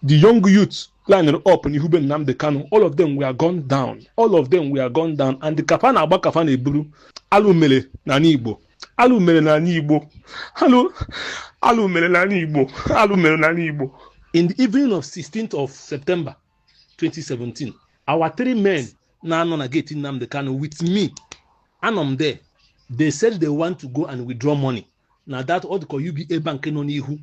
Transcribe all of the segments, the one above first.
The young youth lined up n'ihu be Nnamdi Kanu, all of them were gunned down. All of them were gunned down, and the kafa na-agba, kafa na-eburu. Alụ mere n'ala Igbo, alụ mere n'ala Igbo, alụ, alụ mere n'ala Igbo, alụ mere n'ala Igbo. In the evening of 16th of September 2017, our three men na-anọ na gate Nnamdi Kanu with me, anọ m there. They said they want to go and withdraw money na that ọ dịka UBA Bank nọ n'ihu,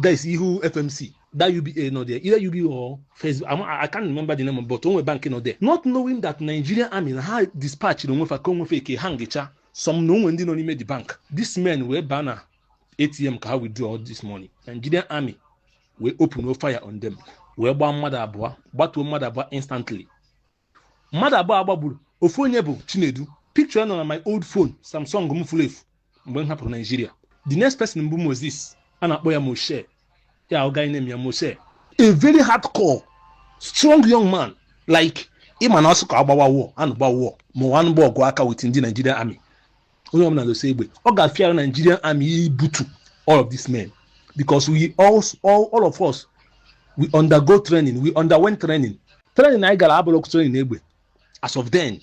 that is ihu FMC, that UBA nọ there, either UBA or First, I can't remember the name, but onwe bank nọ there, not knowing that Nigerian Army na ha dispatch onwe fa ka onwefe eke ha ngecha some na onwe ndị nọ n'ime the bank. This men wee baa na ATM ka ha withdraw all this money. Nigerian Army wee open no fire on them, wee gbaa mmadụ abụọ, gbatuo mmadụ abụọ instantly. Mmadụ abụọ agbagburu, ofu onye bụ Chinedu, picture nọ na my old phone Samsung m furu efu mgbe m hapụrụ Nigeria. The next person bụ Moses, a na-akpọ ya Moshe, ya ọga name ya Moshe, a very hardcore strong young man, like ịma na ọsọ ka agbawa wọ anụ gba wọ ma ọ anụ gba ọgụ aka with ndị Nigerian Army. Onye ọbụla dosa egbe, ọ ga-afịara Nigerian Army ibutu all of these men, because we all of us, we undergo training, we underwent training. Training anyị gara abụrụ training egbe. As of then,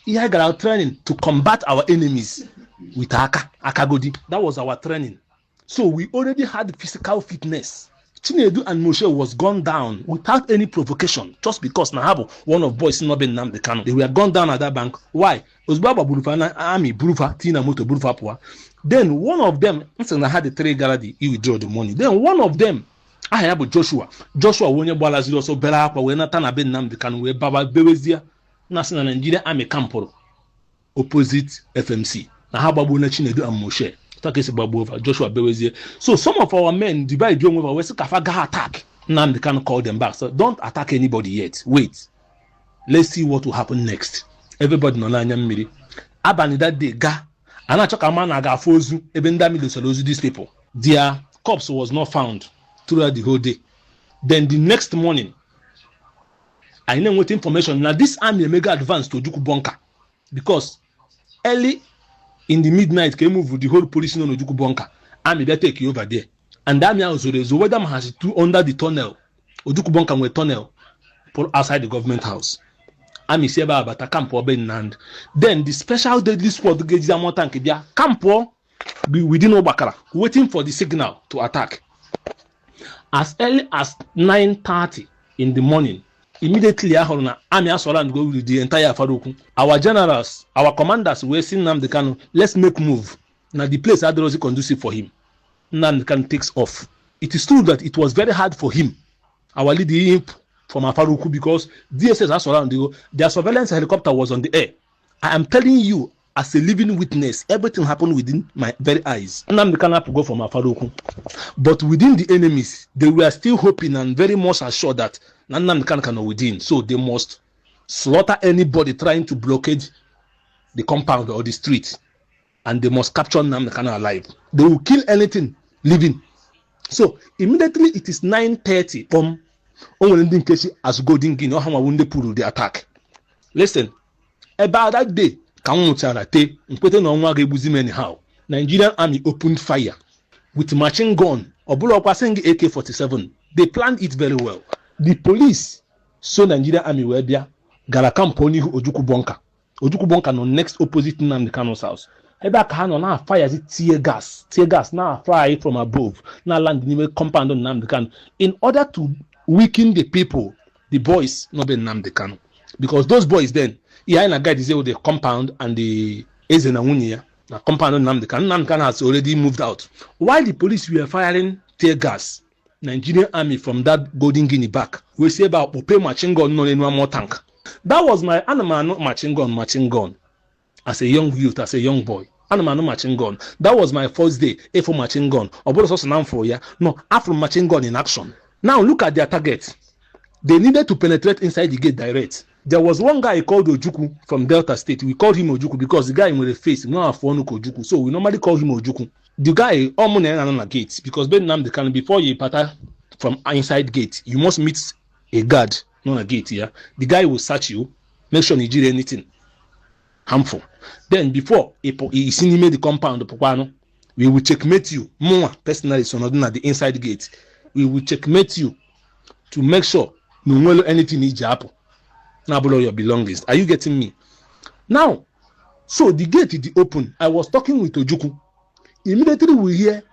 ihe anyị gara training to combat our enemies with aka akagodi. That was our training, so we already had physical fitness. Chinedu and Moshe was gunned down without any provocation, just because na ha bụ one of boys nọ be Nnamdi Kanu. They were gunned down at that bank. Why? Ozugbo agbagburu fa na army burufa tinye na moto burufa pụọ. Then one of them, m sị na ha dị three gara the withdraw the money. Then one of them, aha ya bụ Joshua. Joshua wụ onye gbalaziri ọsọ, bere akwa wee nata na be Nnamdi Kanu, wee baba bewezie na sị na Nigeria Army kampụrụ opposite FMC, na ha gbagbuo na Chinedu and Moshe. Otu ka esi gbagbuo over Joshua bewezie. So some of our men divide onwe ha wee sị ka fa gaa attack. Nnamdi Kanu call them back, so don't attack anybody yet, wait, let's see what will happen next. Everybody nọ n'anya mmiri. Abalị that day ga a na-achọ ka ma na aga-afụ ozu ebe ndị army dosara ozu these people. Their corpse was not found throughout the whole day. Then the next morning, anyị na-enweta information na this army emego advance to Ojukwu Bunker, because early in the midnight ka e move the whole police nọ n'Ojukwu Bunker, army bịa take over there. And the army ahụ zoro ezo, whether ma ha si through under the tunnel. Ojukwu Bunker nwere tunnel put outside the government house. Army si ebe a bata camp obe Nnamdi. Then the special deadly squad ga-eji armour tank bịa camp be within Ụgbakara, waiting for the signal to attack. As early as 9:30 in the morning, immediately ahụrụ na army surround go with the entire Afaraukwu, our generals, our commanders wee sị Nnamdi Kanu, "Let's make move," na the place adịrọzi conducive for him. Nnamdi Kanu takes off. It is true that it was very hard for him, our leader, him from Afaraukwu, because DSS has surround go. Their surveillance helicopter was on the air. I am telling you as a living witness, everything happened within my very eyes. Nnamdi Kanu go from Afaraukwu, but within the enemies, they were still hoping and very much assured that na Nnamdi Kanu cannot within, so they must slaughter anybody trying to blockade the compound or the street, and they must capture Nnamdi Kanu alive. They will kill anything living. So immediately it is 9:30 kpọm, o nwere ndị nke si as Golden Guinea ọha nwawu ndị pụrụ the attack. Listen, ebe a that day ka m nwụchara te nkwete na ọnwa ga-egbuzi m anyhow. Nigerian Army opened fire with machine gun, ọ bụrụ ọkwa sị gị AK-47. They planned it very well. The police so Nigerian Army wee bịa gara camp n'ihu Ojukwu Bunker. Ojukwu Bunker nọ next opposite Nnamdi Kanu's house. Ebe a ka ha nọ na-afayazi tear gas, tear gas na-fly from above, na land n'ime compound Nnamdi Kanu, in order to weaken the people, the boys nọ be Nnamdi Kanu, because those boys then, ihe anyị na-guide is the compound and the eze na nwunye ya na compound Nnamdi Kanu. Nnamdi Kanu has already moved out. While the police were firing tear gas, Nigerian Army from that Golden Guinea back wee si ebe a kpọpe machine gun nọ n'elu armour tank. That was my, ana m anụ machine gun, machine gun as a young youth, as a young boy, ana m anụ machine gun. That was my first day ịfụ machine gun. Ọ bụrụ sọsọ na m fụrụ ya, no, afụrụ machine gun in action. Now look at their target. They needed to penetrate inside the gate direct. There was one guy called Ojukwu from Delta State. We called him Ojukwu because the guy nwere face nwe afụ ọnụ ka Ojukwu, so we normally call him Ojukwu. The guy, ọ mụ na ya na-anọ na gate, because be Nnamdi Kanu, before you bata from inside gate, you must meet a guard nọ na gate ya. The guy will search you, make sure na ijiri anything harmful. Then before isi n'ime the compound pụkwanụ, we will checkmate you. Mụnwa personally so nọdụ na the inside gate. We will checkmate you. to make sure na onwere anything iji apụ na-abụrụ your belongings. Are you getting me now? So the gate dị open. I was talking with Ojukwu. Immediately we hear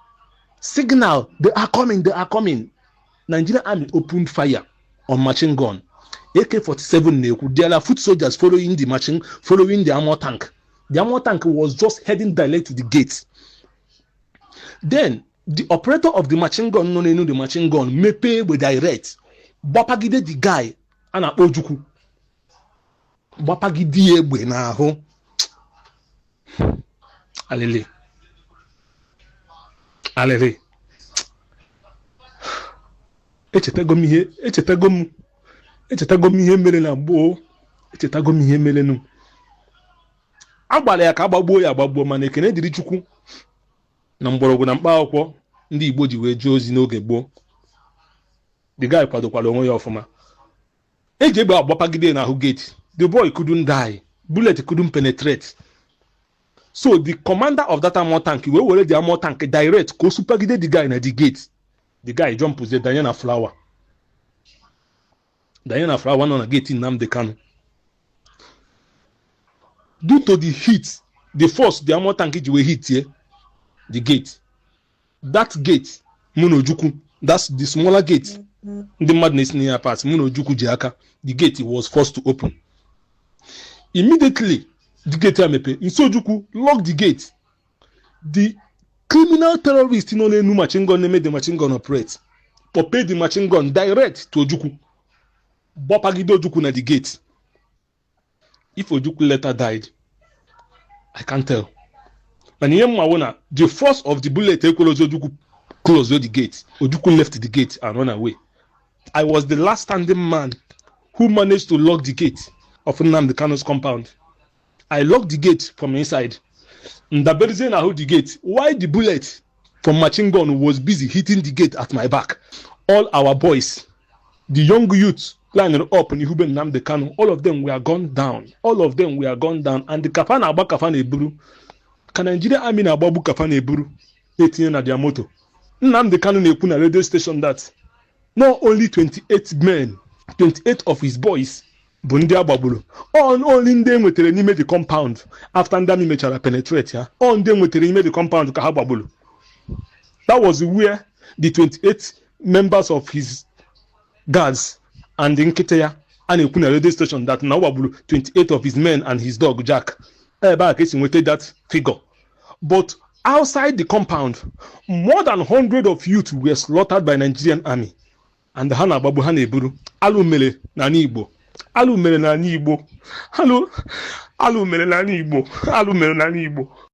signal, "They are coming, they are coming." Nigerian Army opened fire on machine gun, AK-47 na-ekwu. There are foot soldiers following the machine, following the armor tank. The armor tank was just heading direct to the gate. Then the operator of the machine gun nọ n'elu the machine gun mepee egbe direct, gbapagide the guy a na-akpọ Ojukwu, gbapagide ya egbe n'ahụ. Alele, alele. Echetago m ihe, echetago m, echetago m ihe mere na gboo. Echetago m ihe merenụ. A gbara ya ka agbagbuo ya agbagbuo, mana ekene dịrị Chukwu na mgbọrọgwụ na mkpa akwụkwọ ndị Igbo ji wee jee ozi n'oge gboo. The guy kwadokwara onwe ya ọfụma. Eji egbe agbapagide n'ahụ gate. The boy couldn't die, bullet couldn't penetrate. So the commander of that armor tank wee were the armor tank direct ka o supagide the guy na the gate. The guy jump danye na flower, danye na flower nọ na gate Nnamdi Kanu. Due to the heat, the force the armor tank ji wee hit ye the gate, that gate mụ na Ojukwu, that's the smaller gate ndị mmadụ na-esi na ya pass, mụ na Ojukwu ji aka, the gate was forced to open. Immediately the gate a mepe, nso Ojukwu lock the gate. The criminal terrorist nọ n'enu machine gun na-eme the machine gun operate kpọpee the machine gun direct to Ojukwu, gbapagide Ojukwu na the gate. If Ojukwu later died, I can't tell, mana ihe mma wụ na the force of the bullet ekwerozi Ojukwu close the gate. Ojukwu left the gate and run away. I was the last standing man who managed to lock the gate of Nnamdi Kanu's compound. I locked the gate from inside. Ndaberizie na ahụ the gate while the bullet from machine gun was busy hitting the gate at my back. All our boys, the young youths lining up n'ihu be Nnamdi Kanu, all of them were gunned down. All of them were gunned down. And the kafa na-agba, kafa na-eburu ka Nigeria Army na-agbagbu, kafa na-eburu na-etinye na their moto. Nnamdi Kanu na-ekwu na radio station that not only 28 men, 28 of his boys bụ ndị agbagburu, all only ndị enwetara n'ime the compound after ndị army mechara penetrate ya, all ndị enwetara n'ime the compound ka ha gbagburu. That was where the 28 members of his guards and nkịta ya a na-ekwu na radio station that na ọ gbagburu 28 of his men and his dog Jack, ebe a ka esi nweta that figure. But outside the compound, more than 100 of youth were slaughtered by Nigerian Army, and ha na-agbagbu, ha na-eburu. Alụ mere n'ala Igbo, alụ mere n'ala Igbo, alụ, alụ mere n'ala Igbo, alụ mere n'ala Igbo.